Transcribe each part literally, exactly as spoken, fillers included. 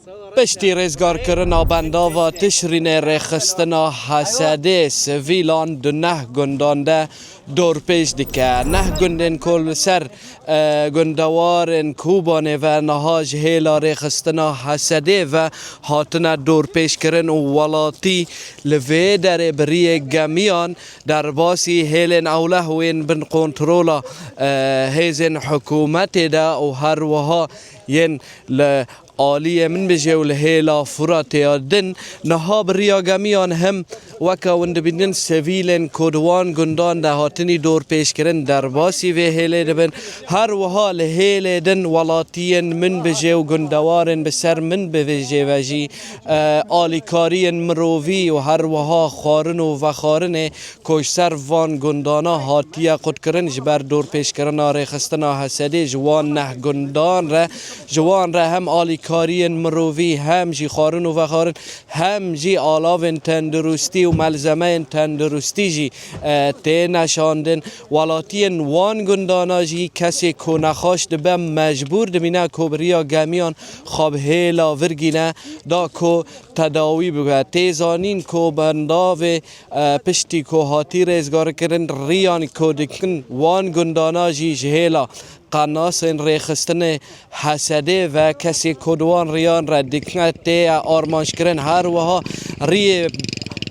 Piştî rêzgarkirina bendava Tişrînê, rêxistina Hesedê sivîlan di neh gundan de dorpêç dike. Neh gundên ku li ser, e, gundewarên Kobanê ve niha ji hêla rêxistina Hesedê ve hatine dorpêçkirin û welatî li vê derê bi riyê gemiyan derbasî hêlên ewleh û yên bin kontrola, e, hêzên hikûmetê de û her wiha yên li aliyê Minbicê û li hêla Furatê ya din. Niha bi riya gemiyan him weke hûn dibînin sivîlên ku di wan gundan de hatinî dorpêçkirin derbasî vê hêlê dibin. Her wiha li hêlê din welatiyên Minbicê û gundewarên bi ser Minbicê ve jî, e, alîkariyên mirovî û her wiha xwarin û vexwarinê ku ji ser van gundana hatiye qutkirin ji ber dorpêçkirina rêxistina Hesedê ji wan neh gundan re, ji wan re hem alîkariyên mirovî, hem jî xwarin û vexwarin, hem jî alavên tenduristî û melzemeyên tenduristî jî, e, têne şandin. Welatiyên wan gundana jî kesê ku nexweş dibe mecbûr dimîne ku bi riya gemiyan xwe bi hêla vir gîne da ku tedawî bibe. Tê zanîn ku bendavê, e, piştî ku hatî rêzgarkirin, riyan ku dikin wan gundana jî ji hêla qenasên rêxistinê Hesedê ve kesê ku di wan riyan re dikine tê armanc kirin. Her wiha riyê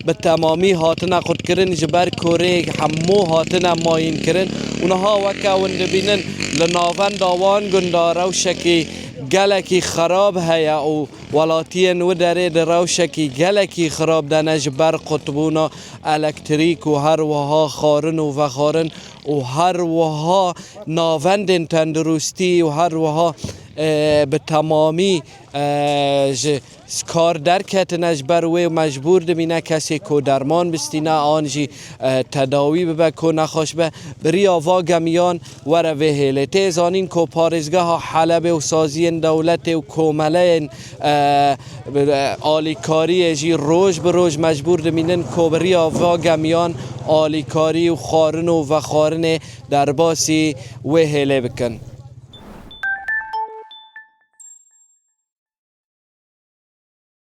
bi temamî hatine qutkirin, ji ber ku rê hemû hatine mayîn kirin û niha weke hûn dibînin li navenda wan gunda rewşekî gelekî xerab heye û welatiyên wi derê di rewşekî gelekî xirab de ne ji ber qutbûna elektrîk û her wiha xwarin û vexwarin û her wiha navendên tenduristî û her wiha, e, bi temamî, e, ji kar derketine, ji ber wê mecbûr dimîne kesê ku derman bistîne an jî, e, tedawî bibe ku nexweş be, bi riya va gemiyan were vê hêlê. Tê zanîn ku parêzgeha Helebê û saziyên dewletê û komeleyên, e, alîkariyê jî roj bi roj mecbûr dimînin ku bi riya va gemiyan alîkarî û xwarin û vexwarinê derbasî wê hêlê bikin.